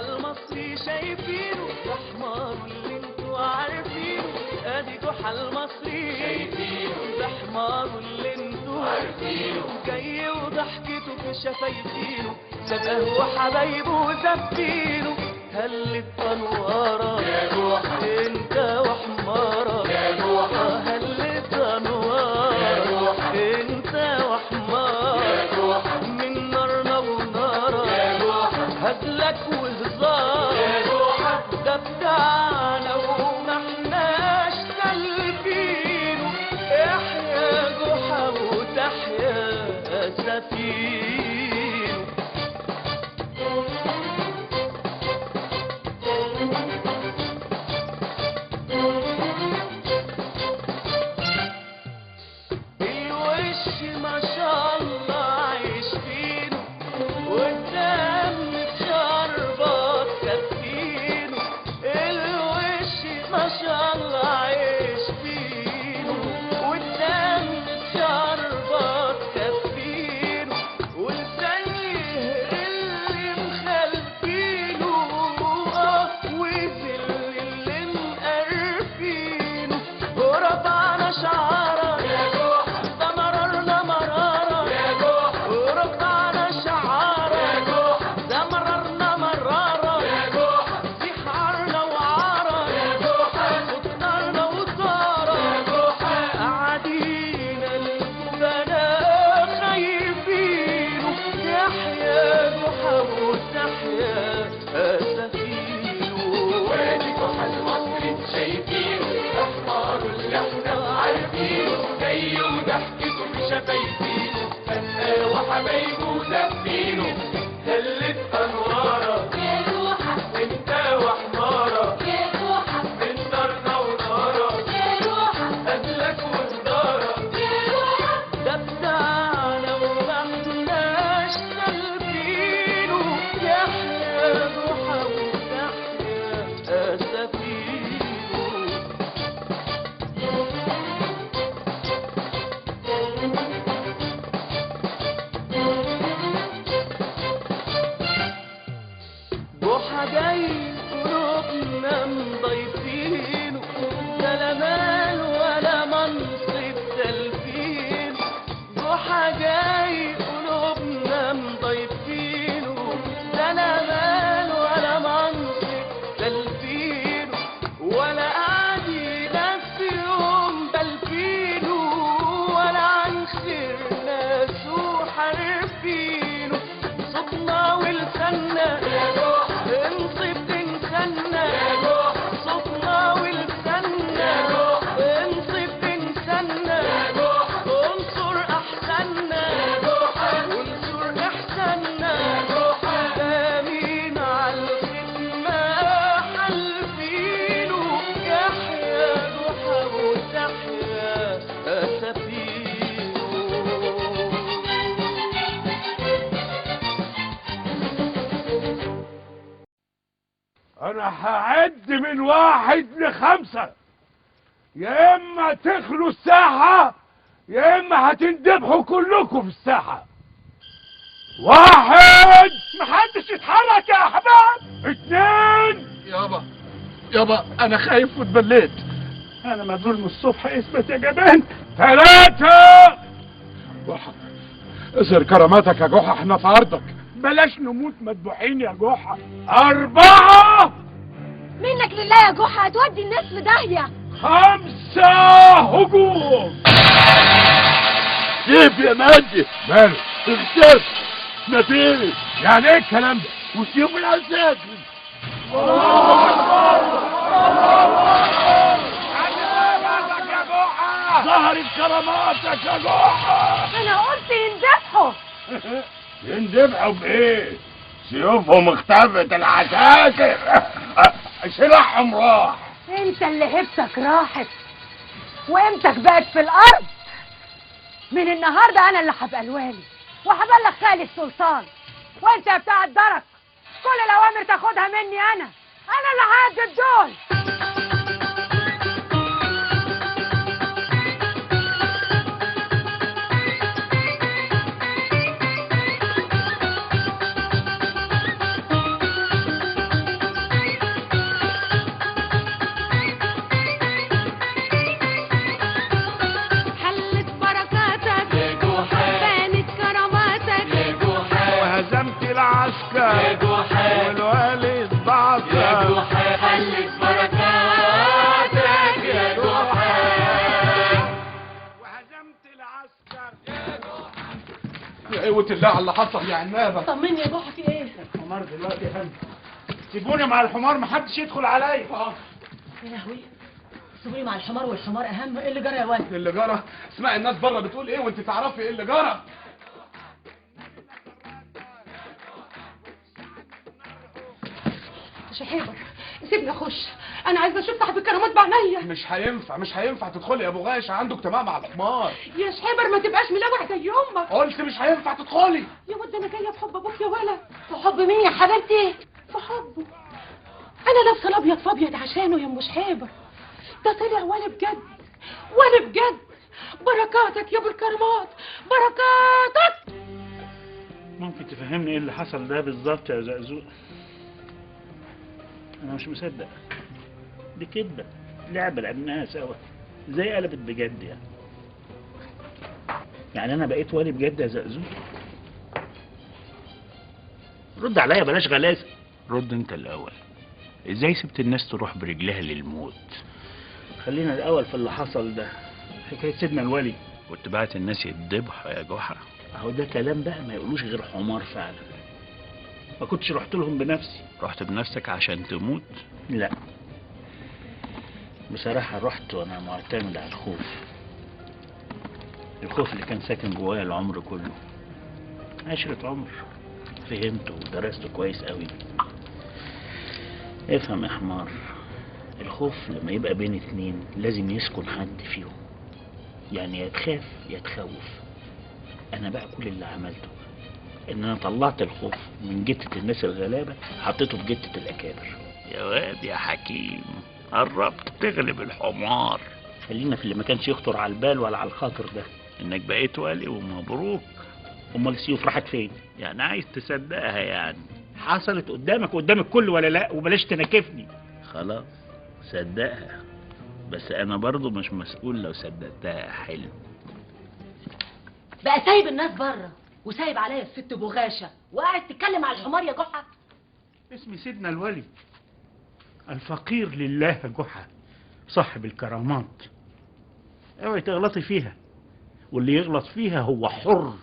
جحا المصري شايفينه، ده حماره اللي انتوا عارفينه. ادي جحا المصري شايفينه، ده حماره اللي انتوا عارفينه، جاي وضحكته في شفايفينه، سبقه وحبايبه زفينه. هلت انوارك يا جحا انت وحمارك يا جحا، هلت انوارك يا جحا انت وحمارك يا جحا، من نارنا ونارك يا جحا، هزلك وهزارك يا جحا، ده بتاعنا وما احناش سالفينه. احيا جحا وتحيا سفينة. الوش ما شاء الله عايش فينه، والدم في شربات كفينه. الوش ما شاء الله عايش فينه، والدم في شربات كفينه، ولسان يهري اللي مخالفينه، وذل اللي مقرفينه. ورفعنا شعارك يا جحا، ده مررنا مرارة يا جحا، ورفعنا شعارك يا جحا، ده مررنا مرارة يا جحا، دي حارنا وعارة يا جحا، وطارنا وطارة يا جحا، قاعدين الجبناء خايفينه. يحيا جحا وتحيا سفينة. وادي جحا المصري شايفينه، ده حماره اللي احنا عارفينه، جاي وضحكته في شفايفينه، فقاه وحبايبه زفينه. هلت انوارك يا جحا انت وحمارك يا جحا، من نارنا ونارك يا جحا، هزلك وهزارك يا جحا، ده بتاعنا وما احناش سالفينه. يحيا جحا وتحيا سفينة. جحا جاي قلوبنا مضيفينه، ده لا مال ولا منصب تلفينه. جحا جاي قلوبنا مضيفينه، ده لا مال ولا منصب تلفينه، ولا قاعدين في يوم بلفينه، ولا عن خير ناس وحارفينه. صوتنا ولساننا يا جحا، انصب تنسنا يا جحا، صوتنا ولساننا يا جحا، انصب تنسنا يا جحا، انصر احسننا يا جحا، وانصر احسننا يا جحا، امين على الخدمة حلفينه. يحيا جحا وتحيا سفينة. انا هعد من 1 ل5، يا اما تخلوا الساحة يا اما هتندبحوا كلكم في الساحة. 1، محدش يتحرك يا احباب. 2، يابا يابا انا خايف واتبليت. انا مبلول من الصبح، اثبت يا جبان. 3، جحا اظهر كراماتك يا جحا، احنا في ارضك. بلاش نموت مدبوحين يا جحا. 4، منك لله يا جحا، هتودي الناس في داهية. 5، هجوم. سيف يا مجدي. ماله؟ اختفى، مفيش. يعني ايه الكلام ده؟ وسيوف العساكر. يا جحا، ظهرت كراماتك يا جحا. انا قلت يندبحوا. يندبحوا بايه؟ سيوفهم اختفت، العساكر سلاحهم راح. انت اللي هبتك راحت وقيمتك بقت في الارض. من النهارده انا اللي هبقى الوالي، وهبلغ خالي السلطان، وانت يا بتاع الدرك كل الاوامر تاخدها مني انا، انا اللي ههدد دول. قوة الله على اللي حصل يا عنابة. طمني يا جحا، في ايه؟ الحمار دلوقتي يا فندم. سيبوني مع الحمار، محدش يدخل عليا. يا لهوي، سيبوني مع الحمار والحمار اهم. ايه اللي جرى يا ولد؟ اللي جرى؟ اسمعي الناس بره بتقول ايه وانت تعرفي ايه اللي جرى. شحيبر سيبني اخش، انا عايزه اشوف صاحب الكرامات بعينيا. مش هينفع، مش هينفع تدخلي يا ابو غاش، عنده اجتماع مع الحمار. يا شحيبر ما تبقاش ملاوع زي امك. قلت مش هينفع تدخلي. يا واد انا جاية في حب ابوك يا ولد. في حب مين يا حبيبتي؟ في حبه. انا لابسه الابيض في ابيض عشانه يا ام شحيبر. ده طلع ولي بجد، ولي بجد. بركاتك يا ابو الكرامات، بركاتك. ممكن تفهمني ايه اللي حصل ده بالظبط يا زقزوق؟ أنا مش مصدق، دي كدبة، لعبة لعبناها سوا، زي قلبت بجد يعني. يعني أنا بقيت ولي بجد يا زقزوق؟ رد عليا بلاش غلاسة. رد أنت الأول، إزاي سبت الناس تروح برجلها للموت؟ خلينا الأول في اللي حصل ده، حكاية سيدنا الولي. كنت بعت الناس يتذبحوا يا جحا. أهو ده كلام بقى ما يقولوش غير حمار فعلا. ما كنتش رحت لهم بنفسي. رحت بنفسك عشان تموت؟ لا بصراحة رحت وانا معتمد على الخوف، الخوف اللي كان ساكن جوايا العمر كله، 10 عمر. فهمته ودرسته كويس قوي. افهم يا حمار، الخوف لما يبقى بين اتنين لازم يسكن حد فيهم، يعني يا تخاف يا تخوف. انا بقى كل اللي عملته ان انا طلعت الخوف من جتة الناس الغلابة، حطيته في جتة الاكابر. يا واد يا حكيم، قربت تغلب الحمار. خلينا في اللي ما كانش يخطر على البال ولا على الخاطر ده، انك بقيت ولي ومبروك. امال السيوف راحت فين؟ يعني عايز تصدقها يعني؟ حصلت قدامك وقدام الكل ولا لا؟ وبلاش تناكفني. خلاص صدقها، بس انا برضو مش مسؤول لو صدقتها. حلو بقى سايب الناس بره وسايب عليا الست بغاشة وقاعد تتكلم على الحمار يا جحا. اسمي سيدنا الولي الفقير لله جحا، صاحب الكرامات. اوعي تغلطي فيها، واللي يغلط فيها هو حر.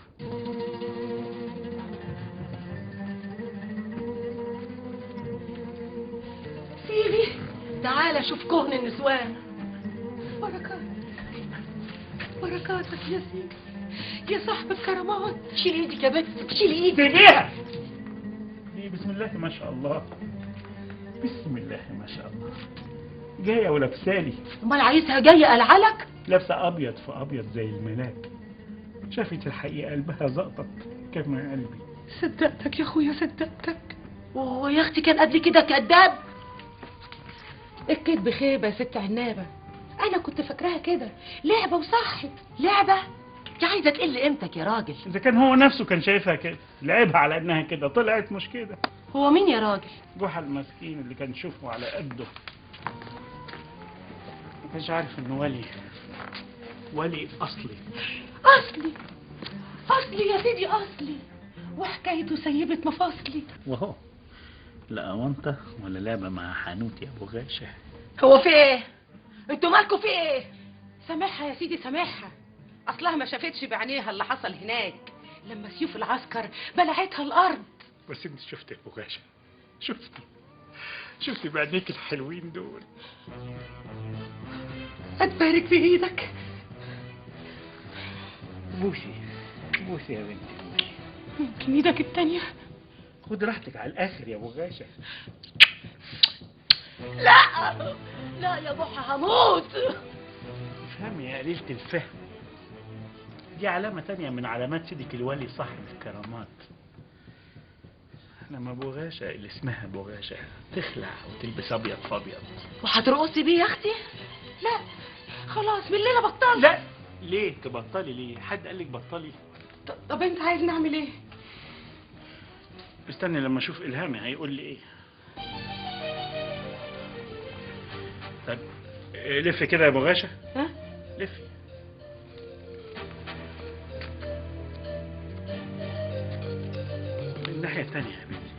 سيدي تعالى شوف كهن النسوان. بركاتك، بركاتك يا سيدي يا صاحب الكرامات. شيل ايدك يا بنت، شيل ايدك. سيبيها. بسم الله ما شاء الله، بسم الله ما شاء الله. جاية ولابسالي. امال عايزها جاية قلعلك؟ لابسه ابيض في ابيض زي الملاك. شافت الحقيقة قلبها زقطت كما قلبي. صدقتك يا اخويا، صدقتك. ويا اختي كان قبل كده كذاب. الكذب خيبه يا ست عنابه، انا كنت فاكراها كده لعبه وصحت. لعبه؟ انت عايزه تقل قيمتك يا راجل. اذا كان هو نفسه كان شايفها كده، لعبها على انها كده، طلعت مش كده. هو مين يا راجل؟ جحا المسكين اللي كان شوفه على قده، ما كانش عارف انه ولي، ولي اصلي. اصلي اصلي يا سيدي اصلي، وحكايته سيبت مفاصلي. وهو لا اونطه ولا لعبه مع حانوت يا ابو غاشه. هو في ايه؟ انتوا مالكوا في ايه؟ سامحها يا سيدي سامحها، اصلها ما شافتش بعينيها اللي حصل هناك لما سيوف العسكر بلعتها الارض. بس انت شفتي يا ابو غاشه، شفتي، شفتي بعينيك الحلوين دول. اتبارك في ايدك. بوسي بوسي يا بنتي بوسي. ممكن ايدك التانية؟ خد راحتك على الاخر يا ابو غاشه. لا لا يا بوحة هموت. افهمي يا قليلة الفهم، دي علامة تانية من علامات سيدك الولي صاحب الكرامات. لما ابو غاشة اللي اسمها ابو غاشة تخلع وتلبس ابيض في ابيض. وهترقصي بيه يا اختي؟ لا خلاص من الليلة بطلت. لا ليه تبطلي؟ ليه؟ حد قال لك بطلي؟ طب انت عايز نعمل ايه؟ استني لما اشوف الهامي هيقول لي ايه. طب لف كده يا ابو غاشة. ها؟ لفي. من الناحية التانية يا بنتي.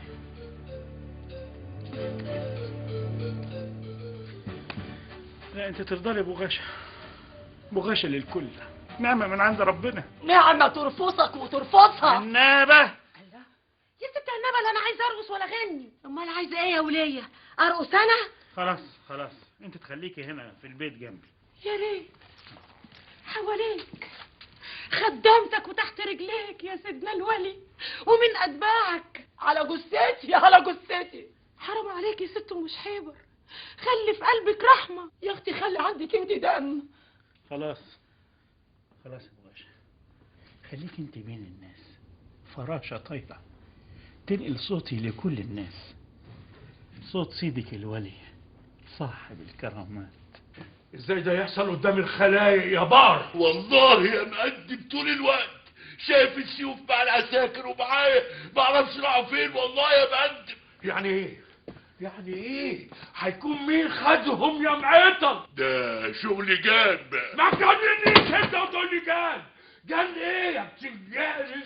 لا انت تفضلي ابو غاشة، ابو غاشة للكل. نعمه من عند ربنا. نعمه ترفصك وترفصها. عنابه. الله يا ست عنابه، لا انا عايزه ارقص ولا اغني. امال عايزه ايه يا وليه؟ ارقص انا؟ خلاص خلاص، انت تخليكي هنا في البيت جنبي. يا ريت حواليك خدامتك وتحت رجليك يا سيدنا الولي ومن اتباعك. على جثتي على جثتي. حرام عليك يا ست ام شحيبر، خلي في قلبك رحمه يا اختي، خلي عندك انت دم. خلاص خلاص يا باشا، خليك انت بين الناس فراشه طايره تنقل صوتي لكل الناس، صوت سيدك الولي صاحب الكرامات. ازاي ده يحصل قدام الخلايق يا بار؟ والله يا مقدم طول الوقت شايف السيوف مع العساكر ومعايا، ما اعرفش راحوا فين والله يا مقدم. يعني ايه؟ يعني ايه؟ هيكون مين خدهم يا معيطل؟ ده شغل جان بقى. ما تكلمنيش انت وتقول لي جان. جان ايه يا بتنجان؟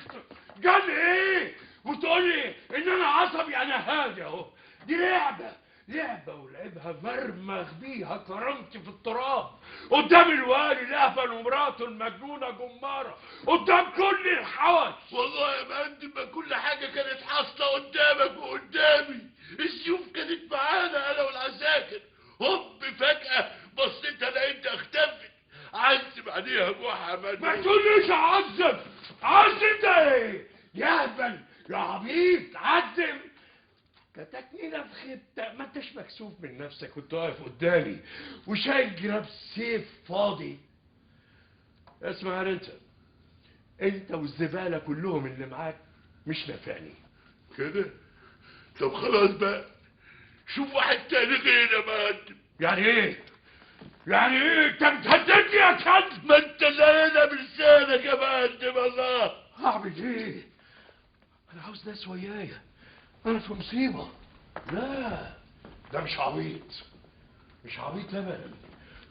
جان ايه؟ وتقول لي ان انا عصبي؟ انا هادي اهو. دي لعبه، لعبة ولعبها مرمغ بيها كرامتي في التراب قدام الوالي الأهبل ومراته المجنونة جمارة، قدام كل الحوش. والله يا مهندم ما كل حاجة كانت حاصلة قدامك وقدامي، السيوف كانت معانا أنا والعساكر، هوب فجأة بصيت لقيتها اختفت. عزم عليها جحا يا مهندم. ما تقوليش عزم، عزم ده إيه؟ يا أهبل يا عبيط، عزم كتكني نفخة. ما انتش مكسوف من نفسك وانت واقف قدامي وشايل جراب سيف فاضي؟ اسمع يا رنسة، انت والزبالة كلهم اللي معاك مش نافعني كده. طب خلاص بقى، شوف واحد تاني غيري يا مهندم. يعني ايه؟ يعني ايه؟ انت بتهددني يا كلب؟ ما انت اللي قايلها بلسانك يا مهندم. الله، هعمل ايه؟ انا عاوز ناس ويايا، أنا في مصيبة. لا ده مش عبيط، مش عبيط أبدا،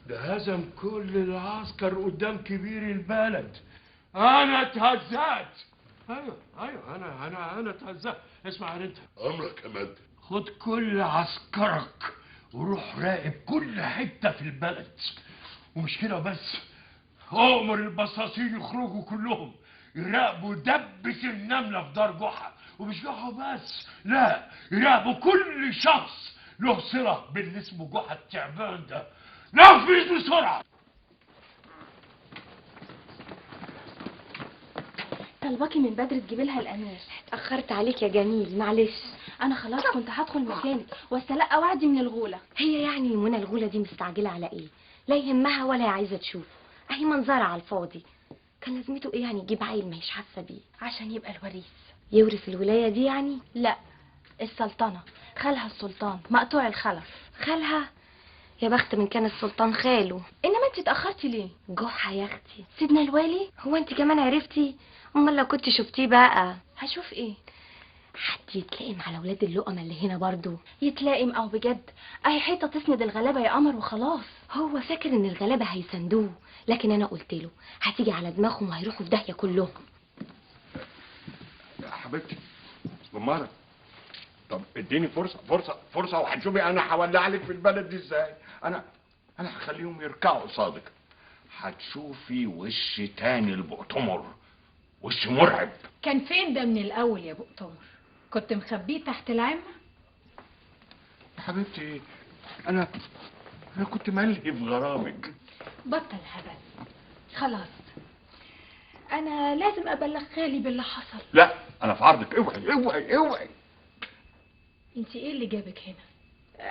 ده هزم كل العسكر قدام كبير البلد. أنا اتهزأت. أيوه أيوه، أنا أنا أنا اتهزأت. اسمع يا أنت. أمرك يا مهندم. خد كل عسكرك وروح راقب كل حتة في البلد، ومش كده بس، أؤمر البصاصين يخرجوا كلهم يراقبوا دبة النملة في دار جحا، ومش جحا بس، لا، يراقبوا كل شخص له صلة باللي اسمه جحا التعبان ده. نفذ بسرعة. طلباكي من بدري تجيبي لها الأمير. اتأخرت عليك يا جميل، معلش. أنا خلاص كنت هدخل مكانك واستلقى وعدي من الغولة. هي يعني منى الغولة دي مستعجلة على إيه؟ لا يهمها ولا عايزة تشوفه، أهي منظرة على الفاضي. كان لازمته ايه يعني يجيب عيل ما هيش حاسه بيه؟ عشان يبقى الوريث، يورث الولاية دي يعني؟ لا، السلطنة، خالها السلطان مقطوع الخلف. خالها؟ يا بخت من كان السلطان خاله. انما انت اتاخرتي ليه؟ جحا يا اختي. سيدنا الوالي؟ هو انت كمان عرفتي؟ امال لو كنت شفتيه بقى. هشوف ايه؟ حد يتلائم على ولاد اللقمة اللي هنا برضو؟ يتلائم او بجد؟ اهي حيطة تسند الغلابة يا قمر وخلاص. هو فاكر ان الغلابة هيسندوه، لكن انا قلت له هتيجي على دماغهم وهيروحوا في داهية كلهم. يا حبيبتي جمارة، طب اديني فرصة فرصة فرصة وهتشوفي انا هولع لك في البلد دي ازاي. انا هخليهم يركعوا قصادك. هتشوفي وش تاني لبؤتمر، وش مرعب. كان فين ده من الاول يا بؤتمر؟ كنت مخبيه تحت العمه؟ يا حبيبتي انا كنت ملهي في غرامك. بطل هبل خلاص، انا لازم ابلغ خالي باللي حصل. لا انا في عرضك، اوعي اوعي اوعي. انت ايه اللي جابك هنا؟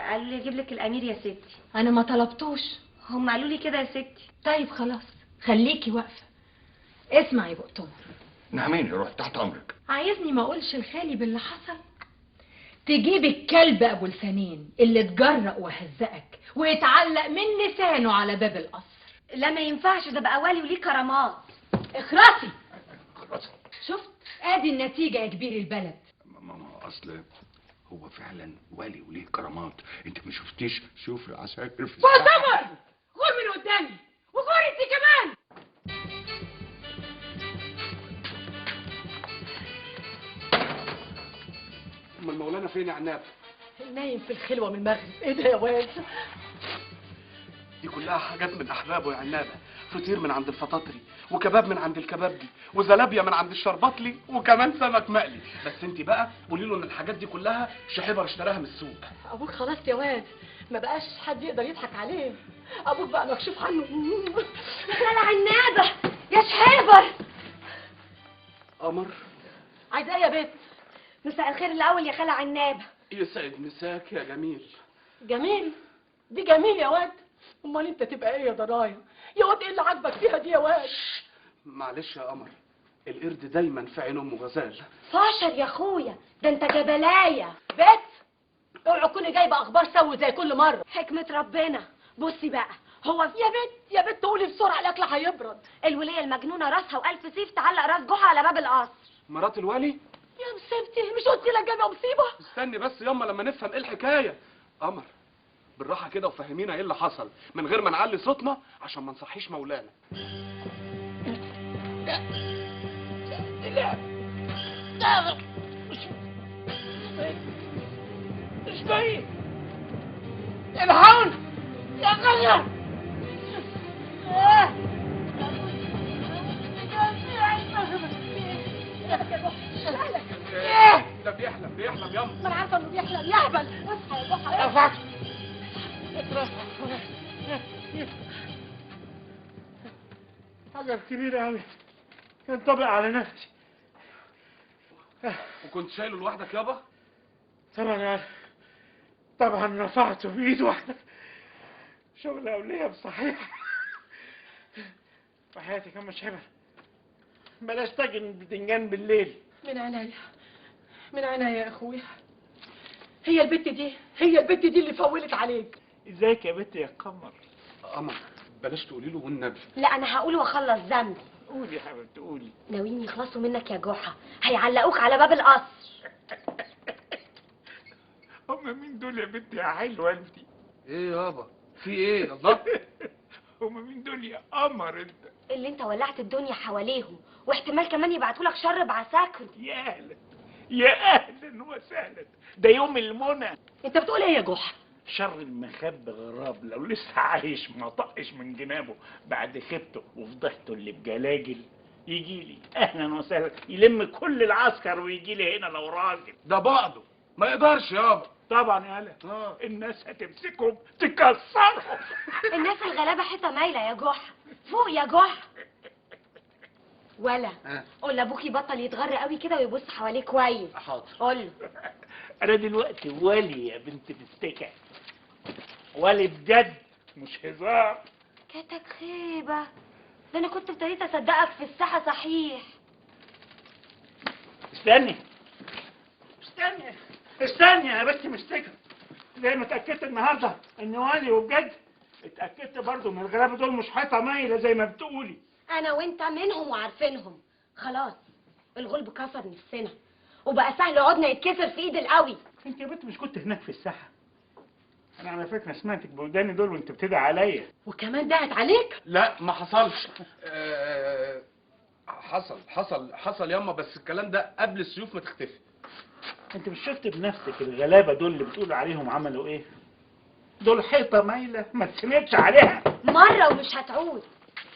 قالوا لي اجيب لك الامير يا ستي. انا ما طلبتوش. هم قالوا لي كده يا ستي. طيب خلاص خليكي واقفة. اسمع يا بؤتمر. نعمين يا روح، تحت امرك. عايزني ما اقولش لخالي باللي حصل؟ تجيب الكلب ابو لسانين اللي اتجرأ وهزقك ويتعلق من لسانه على باب القصر. لا ما ينفعش، ده بقى والي وليه كرامات. اخرسي. اخرسي. شفت؟ ادي النتيجة يا كبير البلد. ماما اصل هو فعلا والي وليه كرامات، انت ما شفتيش شوف العساكر في بؤتمر، غور من قدامي وغور انت كمان. امال مولانا فين يا عناب؟ نايم في الخلوة من المغرب. ايه ده يا واد؟ دي كلها حاجات من احبابه يا عنابه، فطير من عند الفطاطري، وكباب من عند الكبابجي، وزلابيه من عند الشربطلي، وكمان سمك مقلي. بس انت بقى قولي له ان الحاجات دي كلها شحيبر اشتراها من السوق. ابوك خلاص يا واد، ما بقاش حد يقدر يضحك عليه، ابوك بقى مكشوف عنه. يا العنابه يا شحيبر. قمر، عايزه ايه يا بت؟ مساء الخير الاول يا خالة عنابه. يسعد مساك يا جميل. جميل؟ دي جميل يا واد؟ امال انت تبقى ايه يا ضنايا؟ يا واد ايه اللي عاجبك فيها دي يا واد؟ معلش يا قمر، القرد دايما في عين امه غزال. فاشل يا اخويا، ده انت جبلايه. بت، اوعي تكوني جايبه اخبار سوي زي كل مرة. حكمه ربنا. بصي بقى، هو يا بت يا بت قولي بسرعة، الاكل هيبرد. الوليه المجنونة راسها والف سيف تعلق راس جحا على باب القصر. مرات الولي؟ يا مصيبتي، مش قلت لك جايبه مصيبة؟ استني بس ياما لما نفهم ايه الحكاية. قمر بالراحة كده وفهمينا ايه اللي حصل من غير ما نعلي صوتنا عشان ما نصحيش مولانا. لا لا لا، مش باين. الحقوني يا غير. ده بيحلم بيحلم ياما. ما انا عارفه انه بيحلم يهبل. اصحى يا جحا، اصحى. حاجة كبيرة أوي ينطبق على نفسي. وكنت شايله لوحدك يابا؟ طبعا يعني، طبعا رفعته بإيد واحدة. شغل أولية بصحيح. وحياتك يا أم شحيبر بلاش تاجن بتنجان بالليل. من عينيا، من عينيا يا أخويا. هي البت دي، هي البت دي اللي فولت عليك. ازيك يا بنت يا قمر؟ قمر بلاش تقولي له والنبي. لا انا هقول واخلص ذنبي. قولي يا حبيبتي قولي. ناويين يخلصوا منك يا جحا، هيعلقوك على باب القصر. هم مين دول يا بنت يا حلوة انت؟ ايه يابا في ايه؟ الله. هم مين دول يا قمر انت؟ اللي انت ولعت الدنيا حواليهم، واحتمال كمان يبعتولك شر بعساكر. يا اهلا يا اهلا وسهلا، ده يوم المنى. انت بتقول ايه يا جحا؟ شر المخب غراب، لو لسه عايش ما طقش من جنابه بعد خيبته وفضحته اللي بجلاجل. يجي لي اهلا وسهلا، يلم كل العسكر ويجي لي هنا لو راجل. ده بعضه ما يقدرش يابا. طبعا يا هلا، الناس هتمسكهم تكسرهم. الناس الغلابة حتة مايلة يا جحا. فوق يا جحا. ولا قول لابوك يبطل يتغر قوي كده ويبص حواليه كويس. حاضر. قول له. انا دلوقتي ولي يا بنت مستكه، ولي بجد مش هزار. كاتك خيبه، ده انا كنت ابتديت اصدقك في الساحة صحيح. استني استني استني يا بنت مستكه، زي ما اتاكدت النهارده ان ولي وبجد، اتاكدت برضه ان الغلابة دول مش حيطة مايلة زي ما بتقولي. انا وانت منهم وعارفينهم. خلاص الغلب كسر نفسنا وبقى سهل عودنا يتكسر في ايد القوي. انت يا بنت مش كنت هناك في الساحة؟ انا على فكرة سمعتك بوداني دول وانت بتدعي عليا. وكمان دعت عليك؟ لا ما حصلش. حصل حصل حصل ياما، بس الكلام ده قبل السيوف ما تختفي. انت مش شفت بنفسك الغلابة دول اللي بتقول عليهم عملوا ايه؟ دول حيطة مايلة ما تسندش عليها مرة ومش هتعود.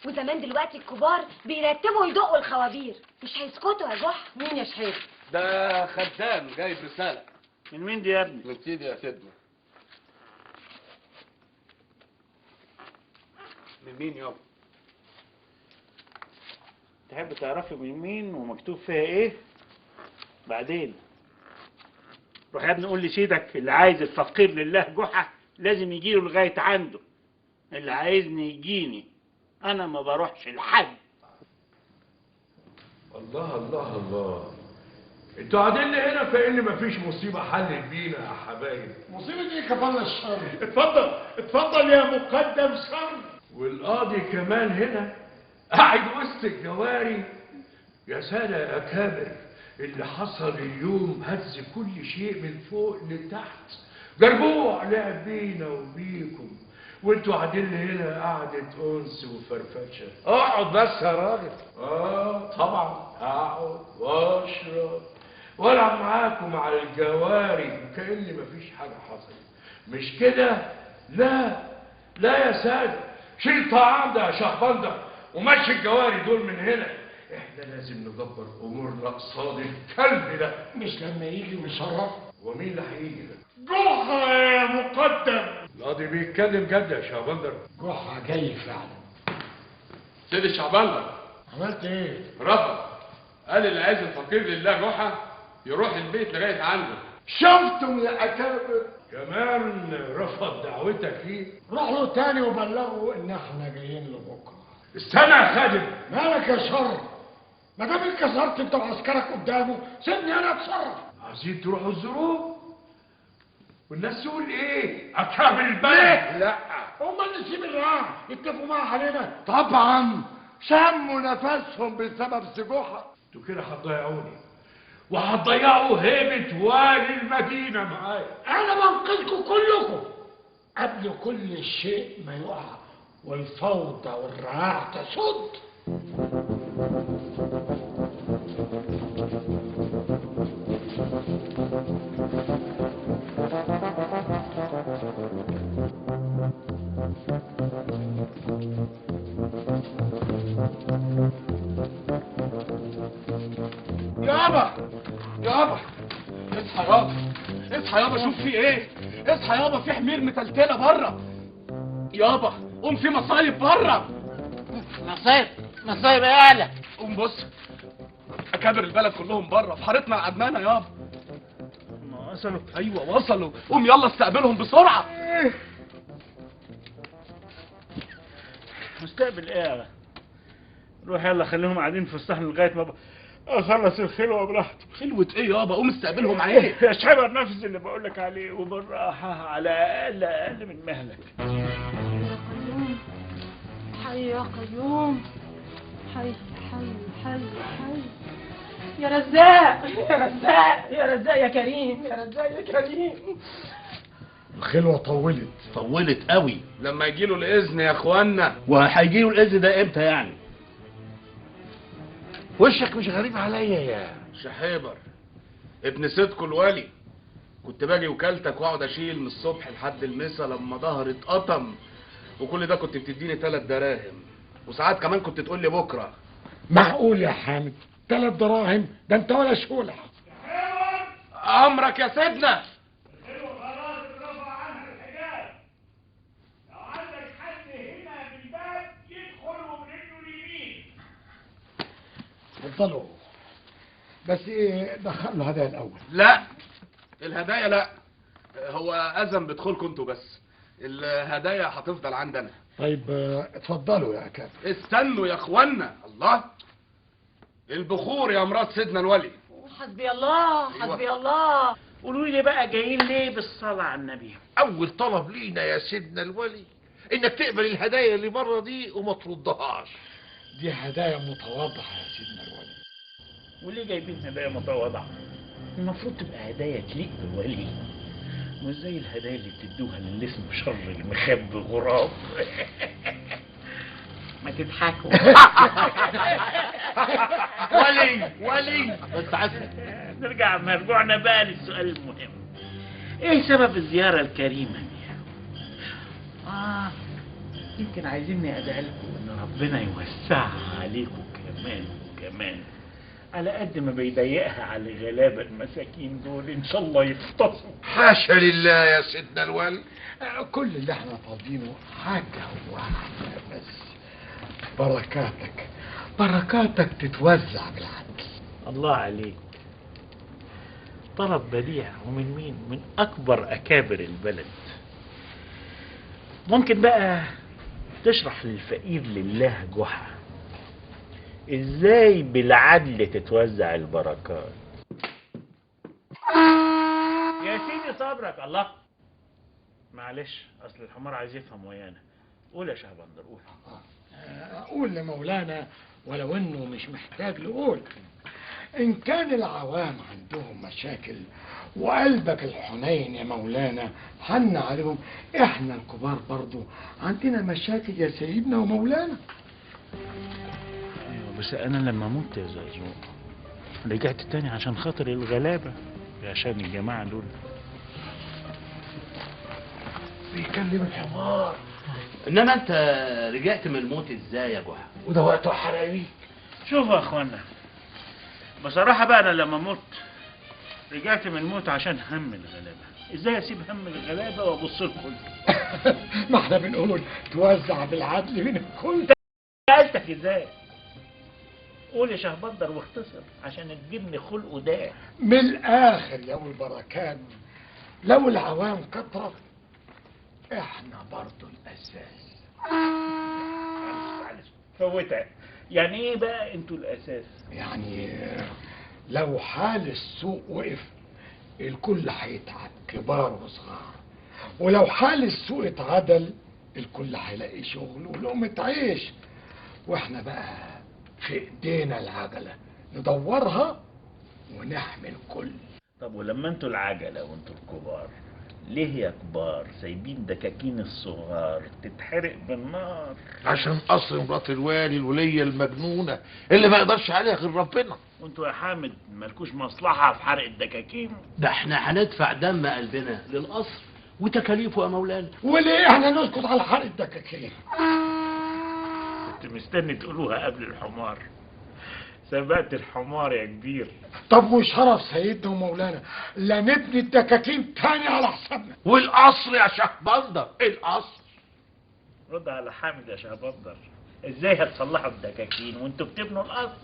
وزمان دلوقتي الكبار بيرتبوا يدقوا الخوابير، مش هيسكتوا يا جحا. مين يا شحيب؟ ده خدام جايب رسالة. من مين دي يا ابني؟ من سيدي يا سيدنا. من مين يابا؟ تحب تعرفي من مين ومكتوب فيها ايه؟ بعدين روح يا ابني قول لسيدك اللي عايز الفقير لله جحا لازم يجيله لغاية عنده، اللي عايزني يجيني، انا ما بروحش لحد. الله الله الله، انتوا قاعدين لي هنا كأن مفيش مصيبة حلت بينا يا حبايب. مصيبة ايه كفالة الشر؟ اتفضل اتفضل يا مقدم شر. والقاضي كمان هنا قاعد وسط الجواري. يا سادة يا أكابر، اللي حصل اليوم هز كل شيء من فوق لتحت. جربوع لعب بينا وبيكم، وانتوا قاعدين لي هنا قعدة أنس وفرفشة. اقعد بس يا راجل. طبعا اقعد واشرب والعب معاكم على الجواري كأن مفيش حاجة حصلت. مش كده؟ لا لا يا سادة، شيل طعام ده يا شهبندر ومشي الجواري دول من هنا. احنا لازم ندبر امورنا قصاد الكلب ده. مش لما يجي ويشرف. ومين اللي هيجي ده؟ جحا يا مقدم. القاضي بيتكلم جد يا شهبندر. جحا جاي فعلا. سيدي الشعبندر، عملت ايه؟ رفض، قال اللي عايز الفقير لله جحا يروح البيت لغاية عنده. شفتم يا اكابر؟ كمان رفض دعوتك ليه؟ روح له تاني وبلغه ان احنا جايين له بكره. استنى يا خادم. مالك يا شر؟ ما دام اتكسرت انت وعسكرك قدامه سيبني انا اتصرف. عايزين تروحوا الظروف والناس تقول ايه؟ اكابر البلد. لا، امال نسيب الرعاع يتفقوا معاه علينا؟ طبعا شموا نفسهم بسبب سجوحه. انتوا كده هتضيعوني وهتضيعوا هيبة والي المدينة معايا. انا بنقذكم كلكم قبل كل شيء ما يقع والفوضى والرعاع تسد. يابا يابا اصحى يابا، اصحى يابا، شوف في ايه. اصحى يابا، في حمير متلتله بره يابا. قوم، في مصايب بره. مصايب؟ مصايب ايه يالا؟ قوم بص، اكابر البلد كلهم بره في حارتنا العدمانه يابا. ما وصلوا؟ ايوه وصلوا. قوم يلا استقبلهم بسرعة. مستقبل ايه؟ روح يلا، خليهم قاعدين في الصحن لغاية ما اخلص الخلوة براحتي. خلوه ايه يابا؟ قوم استقبلهم عيب. يا شبر نفس اللي بقولك عليه، وبالراحه على اقل من مهلك. يا قيوم، حي يا قيوم، حي حي حي حي يا رزاق، يا رزاق، يا رزاق يا كريم، يا رزاق يا كريم. الخلوة طولت، طولت قوي. لما يجيله الاذن يا اخوانا. وهيجيله الاذن ده امتى يعني؟ وشك مش غريب عليا يا شحيبر، ابن سيدكو الولي. كنت باجي وكالتك واقعد اشيل من الصبح لحد المسا لما ظهري اتقطم، وكل ده كنت بتديني 3 دراهم، وساعات كمان كنت تقول لي بكره. معقول يا حامد 3 دراهم؟ ده انت ولا شولة. امرك يا سيدنا. خلاص اترفع عنها الحجاب. لو عندك حد هنا في الباب يدخل وبرجله اليمين. اتفضلوا، بس ايه دخلوا هدايا الاول. لا الهدايا لا، هو اذن بدخولكم انتوا بس، الهدايا هتفضل عندنا. طيب اتفضلوا يا اكابر. استنوا يا اخوانا. الله، البخور يا مرات سيدنا الولي. حسبي الله، حسبي الله. قولوا لي بقى جايين ليه بالصلاة على النبي؟ اول طلب لينا يا سيدنا الولي انك تقبل الهدايا اللي بره دي وما تردهاش. دي هدايا متواضعة يا سيدنا الولي. وليه جايبين هدايا متواضعة؟ المفروض تبقى هدايا تليق بالولي، مش زي الهدايا اللي بتدوها للي اسمه شر المخب غراب. ما تضحكوا. ولي ولي بس عسل. نرجع مرجوعنا بقى للسؤال المهم، ايه سبب الزيارة الكريمة دي؟ يمكن عايزيني ادعي لكم ان ربنا يوسعها عليكم كمان وكمان، على قد ما بيضيقها على الغلابة المساكين دول. ان شاء الله يفطسوا. حاشا لله يا سيدنا الولي. كل اللي احنا طالبينه حاجة واحدة بس، بركاتك، بركاتك تتوزع بالعدل. الله عليك، طلب بديع. ومن مين؟ من اكبر اكابر البلد. ممكن بقى تشرح للفقير لله جحا ازاي بالعدل تتوزع البركات؟ يا سيدي صبرك. الله، معلش اصل الحمار عايز يفهم ويانا. قول يا شهبندر، قول. اقول لمولانا ولو انه مش محتاج لقول، ان كان العوام عندهم مشاكل وقلبك الحنين يا مولانا حن عليهم، احنا الكبار برضو عندنا مشاكل يا سيدنا ومولانا. ايوه بس انا لما مت يا زقزوق رجعت تاني عشان خاطر الغلابة، عشان الجماعة دول. بيكلم الحمار. انما انت رجعت من الموت ازاي يا جحا؟ وده وقته حرايق. شوفوا يا اخوانا، بصراحة بقى انا لما مت رجعت من الموت عشان هم الغلابة. ازاي اسيب هم الغلابة وابص لكم؟ ما احنا بنقول توزع بالعدل بين الكل. سألتك ازاي؟ قول يا شهبندر واختصر عشان تجيبني خلقه ده. من الاخر يا ابو البركات، لو العوام كترت احنا برضو الاساس. معلش فوتها. يعني ايه بقى انتوا الاساس؟ يعني لو حال السوق وقف الكل هيتعب، كبار وصغار، ولو حال السوق اتعدل الكل هيلاقي شغل ولقمة عيش، واحنا بقى في ايدينا العجلة ندورها ونحمي الكل. طب ولما انتوا العجلة وانتوا الكبار، ليه يا كبار سايبين دكاكين الصغار تتحرق بالنار؟ عشان قصر مرات الوالي الولية المجنونة اللي ما يقدرش عليها غير ربنا. وانتوا يا حامد مالكوش مصلحة في حرق الدكاكين؟ ده احنا هندفع دم قلبنا للقصر وتكاليفه يا مولانا. وليه احنا نسكت على حرق الدكاكين؟ كنت مستني تقولوها قبل الحمار. سبقت الحمار يا كبير. طب وشرف سيدنا ومولانا لا نبني الدكاكين تاني على حسابنا. والقصر يا شهبندر، القصر. رد على حامد يا شهبندر، ازاي هتصلحوا الدكاكين وانتوا بتبنوا القصر؟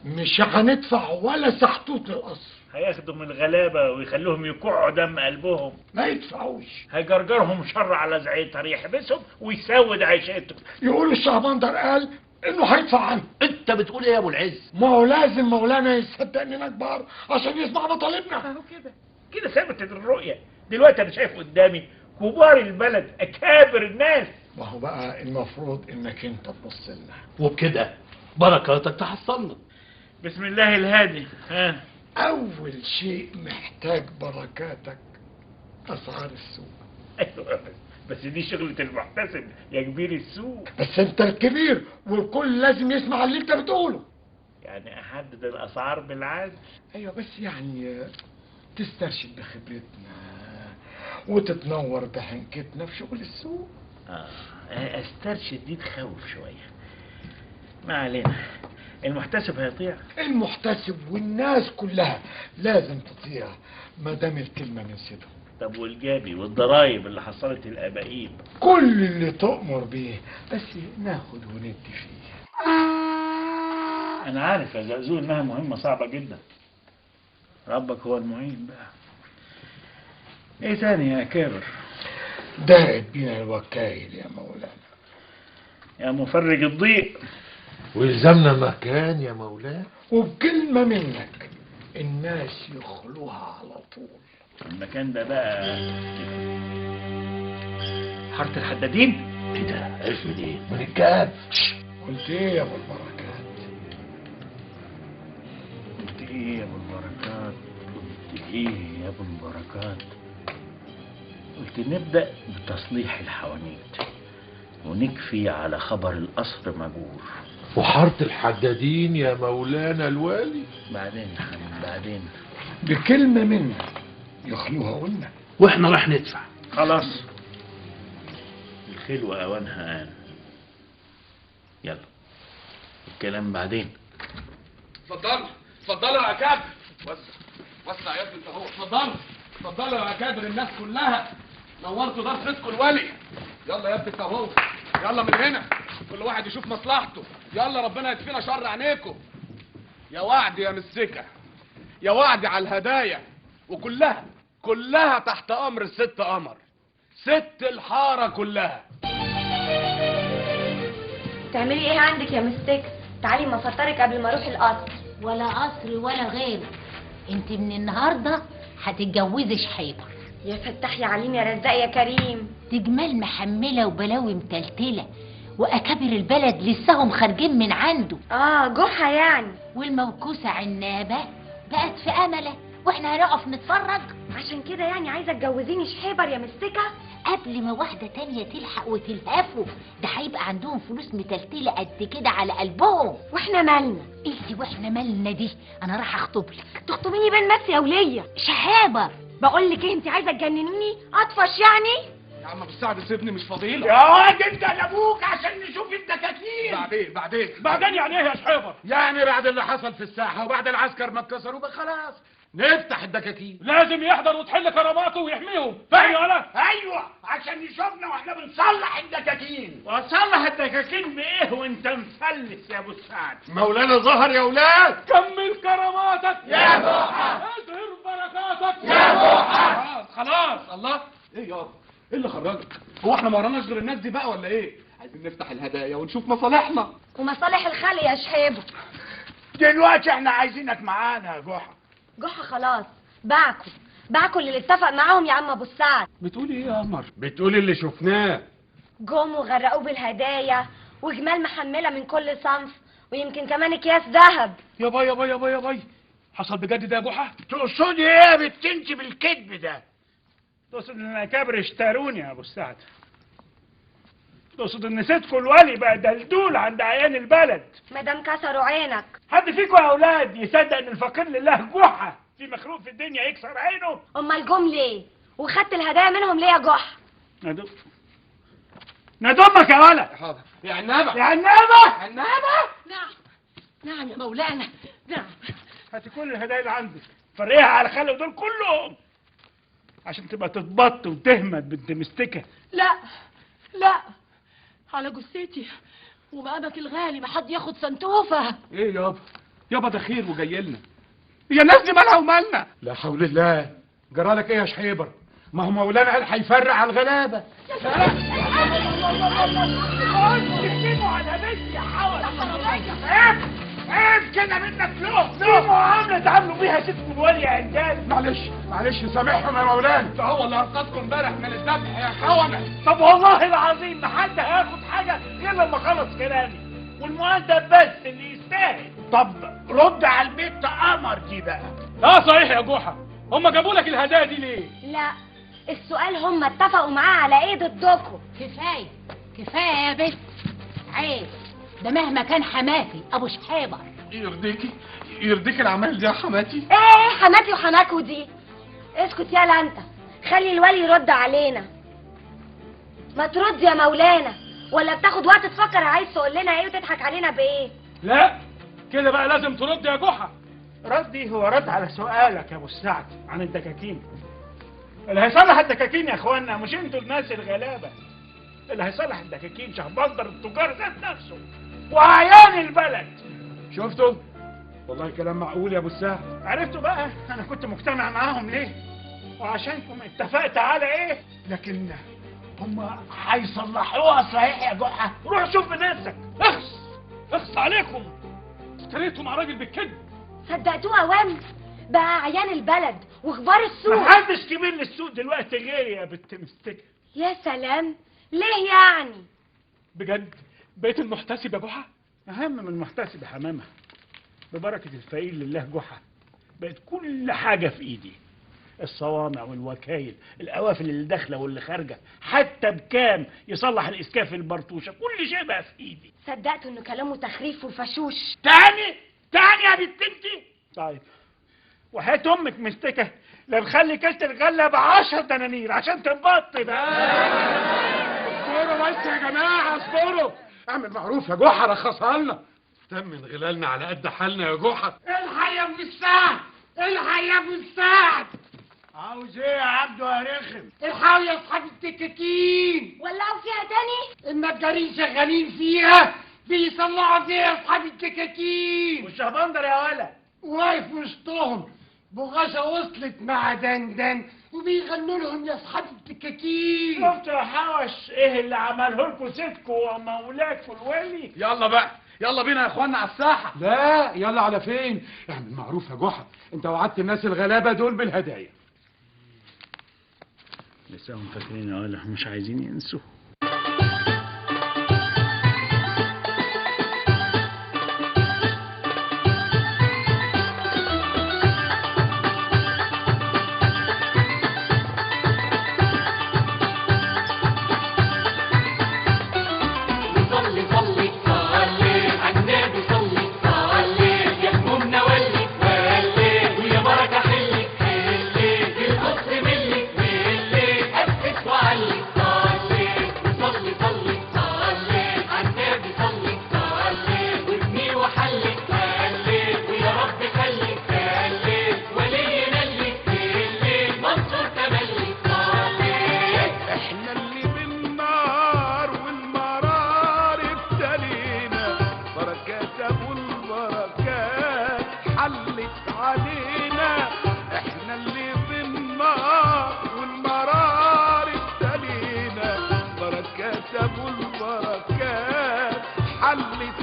مش هندفع ولا سحتوت للقصر. هياخدوا من الغلابة ويخلوهم يكعوا دم قلبهم. ما يدفعوش. هيجرجرهم شر على زعيتر، يحبسهم ويسود عيشتهم. يقولوا الشهبندر قال انه هيدفع عنه. انت بتقول ايه يا ابو العز؟ ما هو لازم مولانا يصدق اننا كبار عشان يسمع مطالبنا. اهو كده كده ثبتت الرؤية. دلوقتي انا شايف قدامي كبار البلد، اكابر الناس. ما هو بقى المفروض انك انت تبص لنا، وبكده بركاتك تحصلنا. بسم الله الهادي. ها، اول شيء محتاج بركاتك اسعار السوق. ايوه بس دي شغلة المحتسب يا كبير السوق. بس انت الكبير والكل لازم يسمع اللي انت بتقوله. يعني احدد الاسعار بالعدل؟ ايوه بس يعني تسترشد بخبرتنا وتتنور بحنكتنا في شغل السوق. استرشد دي تخوف شوية. ما علينا، المحتسب هيطيع. المحتسب والناس كلها لازم تطيع ما دام الكلمة من سيدهم. طب والجابي والضرايب اللي حصلت الابائيب؟ كل اللي تؤمر بيه، بس ناخد وندي فيه. انا عارف يا زقزوق انها مهمة صعبة جدا، ربك هو المعين بقى. ايه تاني يا كابر؟ دارت بينا الوكايل يا مولانا. يا مفرج الضيق. ويلزمنا مكان يا مولانا، وبكلمة منك الناس يخلوها على طول. المكان ده بقى حارة الحدادين. ايه ده؟ عرف منين؟ من الكهف. قلت ايه يا ابو البركات؟ قلت ايه يا ابو البركات؟ قلت ايه يا ابو البركات؟ قلت نبدأ بتصليح الحوانيت ونكفي على خبر القصر مجور. وحارة الحدادين يا مولانا الوالي. بعدين يا حبيبي بعدين. بكلمة منك يخلوها قلنا، واحنا راح ندفع. خلاص الخلوة اوانها آن. يلا الكلام بعدين. اتفضلوا اتفضلوا يا اكابر. وسع وسع يا ابني انت اهو. اتفضلوا اتفضلوا يا اكابر الناس كلها، نورتوا دار سيدكم الولي. يلا يا ابني انت اهو، يلا من هنا كل واحد يشوف مصلحته. يلا ربنا يكفينا شر عينيكم. يا وعد يا مسكه، يا وعد على الهدايا، وكلها كلها تحت امر الست قمر، ست الحارة كلها. تعملي ايه عندك يا مستك؟ تعالي ما افطرك قبل ما اروح القصر. ولا قصر ولا غيره، انت من النهارده هتتجوزي شحيبر. يا فتاح يا عليم يا رزاق يا كريم. دي جمال محمله وبلاوي متلتله، واكابر البلد لسهم خارجين من عنده. جحا يعني. والموكوسه عنابه بقت في امله، واحنا هنقف نتفرج. عشان كده يعني عايزه تجوزيني شحيبر يا مستكه؟ قبل ما واحدة تانية تلحق وتلهفه، ده هيبقى عندهم فلوس متلتله قد كده على قلبهم. واحنا مالنا؟ انت واحنا مالنا دي؟ انا راح اخطب لك. تخطبيني بين نفسي يا وليه؟ شحابر. بقول لك ايه، انت عايزه تجننيني؟ اطفش يعني؟ يا عم ابو السعد سيبني مش فاضيلك. يا واد انت لابوك عشان نشوف الدكاكين. بعدين بعدين يعني ايه يا شحيبر؟ يعني بعد اللي حصل في الساحة وبعد العسكر ما اتكسروا بقى خلاص نفتح الدكاكين. لازم يحضر وتحل كراماته ويحميهم، فاهم يا ولا؟ ايوه عشان يشوفنا واحنا بنصلح الدكاكين. وصلح الدكاكين بايه وانت مفلس يا ابو السعد؟ مولانا ظهر يا ولاد. كمل كراماتك يا جحا، اظهر بركاتك يا جحا. خلاص الله. ايه يابا؟ ايه اللي خرجك؟ هو احنا ما وراناش غير الناس دي بقى ولا ايه؟ عايزين نفتح الهدايا ونشوف مصالحنا ومصالح الخلق يا شحيبه. دلوقتي احنا عايزينك معانا يا جحا. جحا خلاص باعكوا اللي اتفق معاهم يا عم ابو السعد. بتقولي ايه يا قمر؟ بتقولي اللي شفناه. جم وغرقوه بالهدايا وجمال محمله من كل صنف ويمكن كمان اكياس ذهب. يا باي يا باي يا باي يا باي، حصل بجد ده يا جحا؟ تقصدي ايه يا بنت انت بالكذب ده؟ تقصد ان الاكابر اشتروني يا ابو السعد؟ تقصد ان سيدكوا الولي بقى دلدول عند عيان البلد؟ ما دام كسروا عينك. حد فيكوا يا اولاد يصدق ان الفقير لله جحا في مخلوق في الدنيا يكسر عينه؟ امال جم ليه؟ وخدت الهدايا منهم ليه يا جحا؟ ندمك يا ولد. حاضر يا عنابه. يا عنابه. عنابه. نعم نعم يا مولانا نعم. هاتي كل الهدايا اللي عندك فرقيها على الخلق دول كلهم عشان تبقى تتبط وتهمت بنت مستكه. لا لا، على جثتي ومقامك الغالي ما حد ياخد سنتوفه. ايه يابا؟ يابا ده خير وجاي لنا. يا الناس دي مالها ومالنا؟ لا حول الله، جرالك ايه يا شحيبر؟ ما هو مولانا قال هيفرق على الغلابة. تكتبوا على بنتي يا حول. عيب عيب كده منك. له دي معاملة تعاملوا بيها ستكم الولي يا عندال. معلش معلش سامحهم يا مولانا. ده هو اللي انقذكم امبارح من الذبح يا خونه. طب والله العظيم ما حد هياخد حاجة غير لما اخلص كلامي، والمؤدب بس اللي يستاهل. طب رد على البيت قمر دي بقى. اه صحيح يا جحا، هم جابوا لك الهدايا دي ليه؟ لا السؤال هم اتفقوا معاه على ايه ضدكم؟ كفاية كفاية يا بنت، عيب ده مهما كان حماتي ابو شحيبر. يرضيكي يرضيكي العمل دي يا حماتي؟ ايه حماتي وحماكو دي؟ اسكت يالا انت، خلي الولي يرد علينا. ما ترد يا مولانا، ولا بتاخد وقت تفكر عايز تقول لنا ايه وتضحك علينا بايه؟ لا كده بقى لازم ترد يا جحا. ردي هو رد على سؤالك يا ابو السعد عن الدكاكين. اللي هيصلح الدكاكين يا اخوانا مش انتوا الناس الغلابة، اللي هيصلح الدكاكين شهبندر التجار ذات نفسه وعيان البلد. شفتوا؟ والله كلام معقول يا ابو السعد. عرفتوا بقى انا كنت مجتمع معاهم ليه؟ وعشانكم اتفقت على ايه؟ لكن هم هيصلحوها صحيح يا جحا؟ روح شوف بنفسك. اخس اخس عليكم، اشتريتوا مع راجل بالكذب. صدقتوه اوام؟ بقى عيان البلد وكبار السوق. محدش كبير للسوق دلوقتي غيري يا بنت مستكه. يا سلام، ليه يعني؟ بجد بقيت المحتسب يا جحا؟ اهم من المحتسب يا حمامه، ببركة الفقير لله جحا بقت كل حاجة في ايدي، الصوامع والوكايل، القوافل اللي داخله واللي خارجه، حتى بكام يصلح الاسكاف البرطوشه، كل شيء بقى في ايدي. صدقت انه كلامه تخريف وفشوش. تاني تاني يا بنت انتي؟ طيب وحياة امك مستكه لا نخلي كاس الغلة ب10 دنانير عشان تنبط بقى. اصبروا بس يا جماعة اصبروا، اعمل معروف يا جحا رخصها لنا. تمن غلالنا على قد حالنا يا جحا. الحق يا ابن السعد، الحق يا ابن السعد. عاوز ايه يا عبده يا رخم؟ الحقوا يا اصحاب الدكاكين. ولعوا فيها تاني؟ النجارين شغالين فيها، بيصلحوا فيها يا اصحاب الدكاكين. والشهبندر يا ولا واقف وسطهم، بغاشة وصلت مع دندن وبيغنوا لهم يا اصحاب الدكاكين. شفتوا يا حوش ايه اللي عمله لكم سيدكم ومولاكم الولي؟ يلا بقى يلا بينا يا اخوانا على الساحة. لا يلا على فين؟ اعمل معروف يا جحا، انت وعدت الناس الغلابة دول بالهدايا. لسه هم فاكرين يا ولا مش عايزين ينسوا. صلي صلي صلي على النبي، صلي صلي يا همومنا ولي ولي، ويا بركة حلي حلي في القصر ملي ملي، أسس وعلي.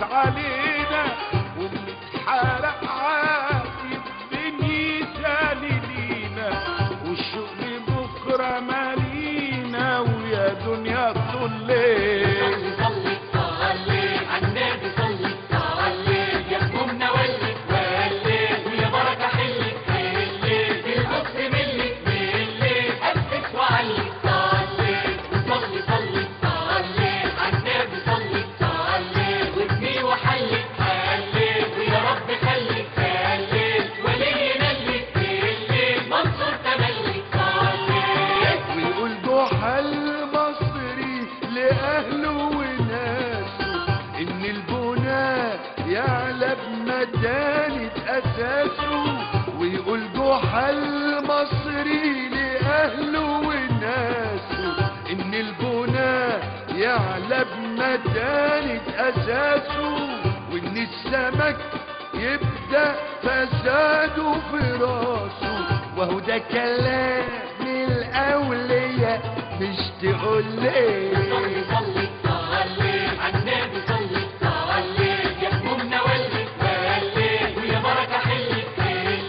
هلت علينا، وبنتحرق عافية الدنيا تاني لينا، والشغل بكرة مالينا ويا دنيا طول الليل. صلي صلي على النبي، صلي صلي يا همومنا ولي ولي، ويا بركة حلي حلي بالقصر ملي ملي، أسس وعلي. صلي صلي صلي صلي على النبي، صلي صلي وابني وحلي حلي، ويا رب خلي خلي ولينا اللي اللي منصور تملي. صلي. ويقول جحا المصري لأهله وناسه إن البناء يعلى بمدانة أساسه، ويقول جحا المصري لأهله وناسه إن البناء يعلى بمدانة أساسه، وإن السمك يبدأ فساده في راسه، وهو ده كلام الأولياء مش تقول ليه. صلي صلي صلي على النبي، صلي صلي يا همومنا ولي ولي، ويا بركة حلي حلي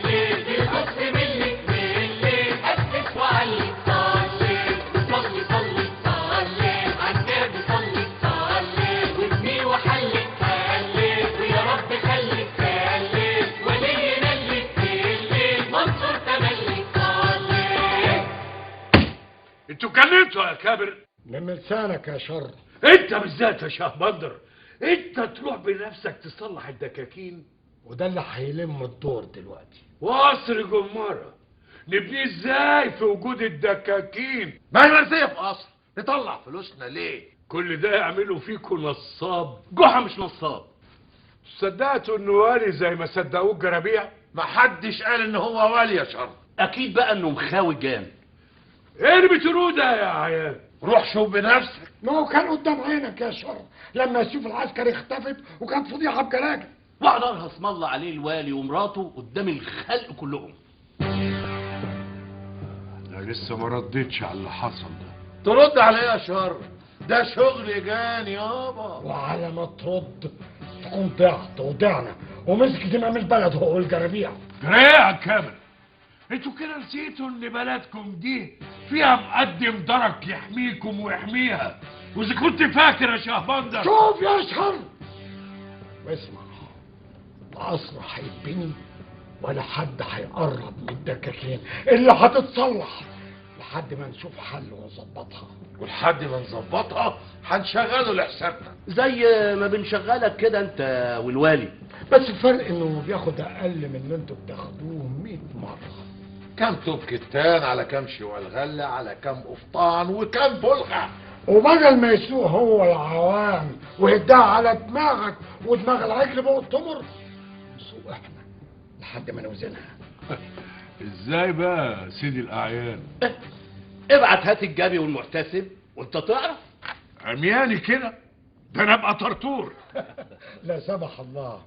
بالقصر ملي ملي، أسس وعلي. صلي صلي صلي صلي على النبي، صلي صلي وابني وحلي حلي، ويا رب خلي خلي ولينا اللي اللي منصور تملي. صلي. انتوا اتكلمتوا يا كابر؟ من لسانك يا شر. انت بالذات يا شهبندر، انت تروح بنفسك تصلح الدكاكين، وده اللي هيلم الدور دلوقتي. وقصر جمارة نبنيه ازاي في وجود الدكاكين؟ ما هي مرسية في قصر، نطلع فلوسنا ليه؟ كل ده يعملوا فيكوا نصاب. جحا مش نصاب. صدقتوا انه والي زي ما صدقوه الجرابيع؟ ما حدش قال ان هو والي يا شر. اكيد بقى انه مخاوي جان. ايه اللي بتقولوه ده يا عيال؟ روح شوف بنفسك. ما هو كان قدام عينك يا شر لما سيوف العسكري اختفت وكانت فضيحة بجلاجل. وقعد ارهص الله عليه الوالي ومراته قدام الخلق كلهم. انا لسه ما ردتش على اللي حصل ده. ترد على ايه يا شر؟ ده شغل جان يابا. وعلى ما ترد تكون ضعت وضعنا ومسك زمام البلد هو الجرابيع. جريع كامل. انتوا كده نسيتوا ان بلدكم دي فيها مقدم درك يحميكم ويحميها، واذا كنت فاكر يا شهبندر. شوف يا شر واسمع، القصر هيتبني ولا حد هيقرب من الدكاكين اللي هتتصلح لحد ما نشوف حل ونظبطها. ولحد ما نظبطها هنشغله لحسابنا زي ما بنشغلك كده انت والوالي، بس الفرق انه بياخد اقل من اللي انتوا بتاخدوه 100 مرة. كام توب كتان على كام شوال غله على كام قفطان وكام بلغه، وبدل ما يسوق هو العوام ويدعي على دماغك ودماغ العجل بقى التمر، نسوق احنا لحد ما نوزنها. ازاي بقى سيدي الاعيان؟ ابعت هات الجابي والمحتسب وانت تعرف. عمياني كده؟ ده انا ابقى طرطور. لا سمح الله،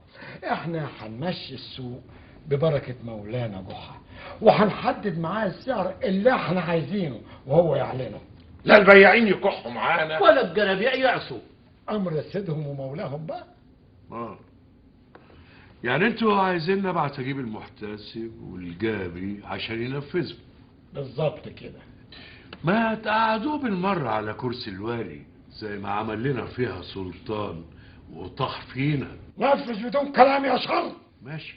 احنا هنمشي السوق ببركة مولانا جحا، وهنحدد معاه السعر اللي احنا عايزينه وهو يعلنه. لا البياعين يكحوا معانا ولا الجرابيع يعصوا. امر سيدهم ومولاهم بقى. يعني انتوا عايزين نبعت اجيب المحتسب والجابي عشان ينفذوا؟ بالظبط كده. ما تقعدوه بالمرة على كرسي الوالي زي ما عمل لنا فيها سلطان وطاح فينا. نفذ بدون كلام يا شر. ماشي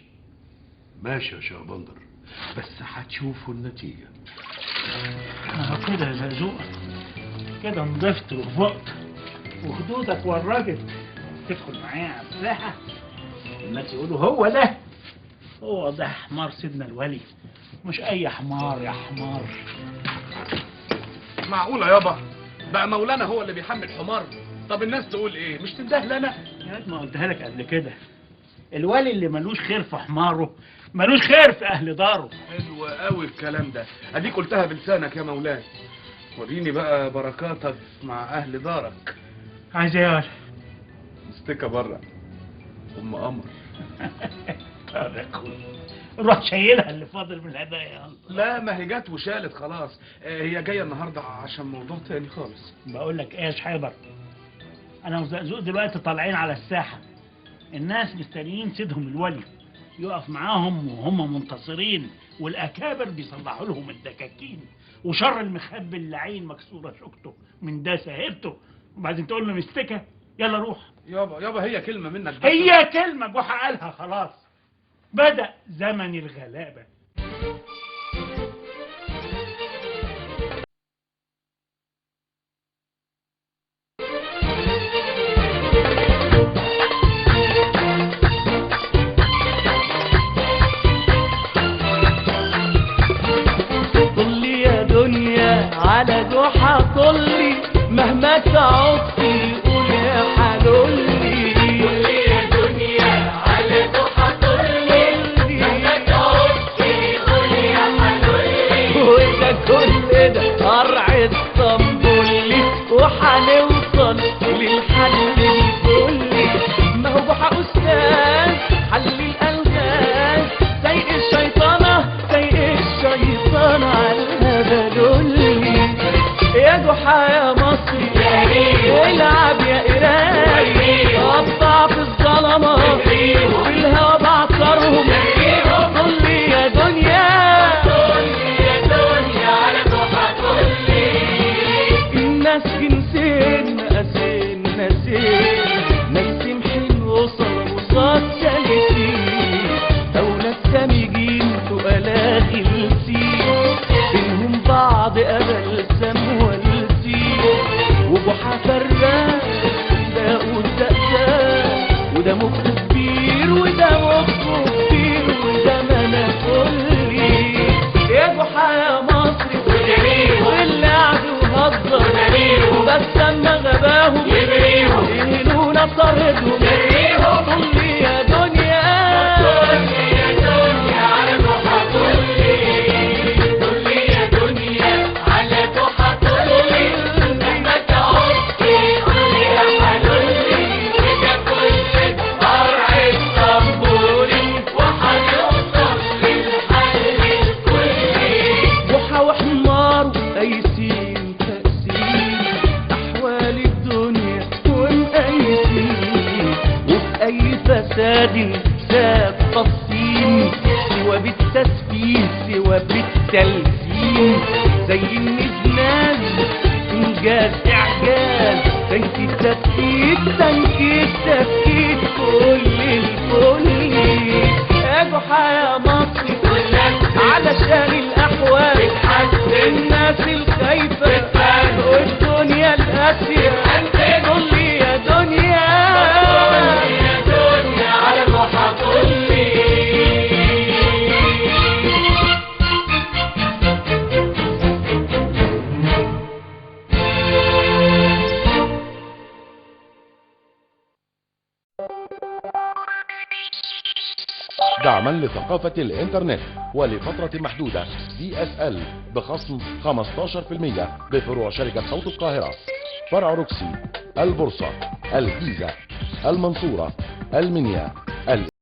ماشي يا شهبندر، بس هتشوفوا النتيجة. كده يا زقزوق، كده نضفت وفقت وخدودك ورجت، تدخل معايا على الساحة الناس يقولوا هو ده، هو ده حمار سيدنا الولي، مش أي حمار يا حمار. معقولة يابا؟ بقى مولانا هو اللي بيحمل حمار؟ طب الناس تقول ايه؟ مش تندهل انا؟ يا ما قلتها لك قبل كده، الولي اللي ملوش خير في حماره ملوش خير في اهل داره. حلو قوي الكلام ده، اديك قلتها بلسانك يا مولاي. وريني بقى بركاتك مع اهل دارك. عايز ايه يا ولد؟ مستكه بره ام قمر. طب يا اخويا روح شايلها اللي فاضل من الهدايا. يلا. لا ما هي جت وشالت خلاص، هي جاية النهارده عشان موضوع تاني خالص. بقول لك ايه يا شحيبر، انا وزقزوق دلوقتي طالعين على الساحة، الناس مستنيين سيدهم الولي يقف معاهم وهم منتصرين، والاكابر بيصلحوا لهم الدكاكين، وشر المخبي اللعين مكسورة شوكته من ده سهرته، وبعدين تقول له مستكه يلا روح. يابا يابا هي كلمة منك بس. هي كلمة جحا قالها خلاص. بدأ زمن الغلابة. طلي يا دنيا على جحا طلي، مهما تعطي قول يا حلولي. طلي يا دنيا على جحا طلي، مهما تعطي قول يا حلولي. وده كل ده قرع اسطنبولي، وحنوصل للحل الكلي. ما هو جحا أستاذ حل الألغاز، سايق الشيطانة سايق الشيطان على الهبلولي. يا جحا يا مصري العب يا إيراني، قطع في الظلمة والهوا بعصرهم. طلي يا دنيا، طلي يا دنيا على جحا طلي. الناس جنسين مقاسين ناسين، ناس سمحين وصل وصاد سالكين، أو ناس سامجين تقلاء غلسين، بينهم بعض قبل سم والسين. وجحا فراق ده والدقداق، وده مخ كبير وده مخ كبير، وده منافولي. يا جحا يا مصري واللعب وهزر، وبس اما غباهم يهنونا بطردهم. طلي يا دنيا، طلي يا دنيا على جحا طلي. طلي يا دنيا على جحا طلي، مهما تعطي قولي يا حلولي. وده كل قرع اسطنبولي، وحنوصل للحل الكلي. جحا وحمار قايسين فاقسين أحوال الدنيا ومقايسين، وفي أي فساد ساب قصين، سوى بالتسفيه سوى بالتلسين. زي النزناز إنجاز إعجاز، تنك التفكيك تنك التفكيك كل الكل. يا جحا يا مصري علشان الأحوال، الناس الخايفة والدنيا القاسية. طلي يا دنيا، طلي يا دنيا على جحا طلي. دعما لثقافة الانترنت ولفترة محدودة DSL بخصم 15% بفروع شركة صوت القاهرة، فرع روكسي، البورصة، الجيزة، المنصورة، المنيا.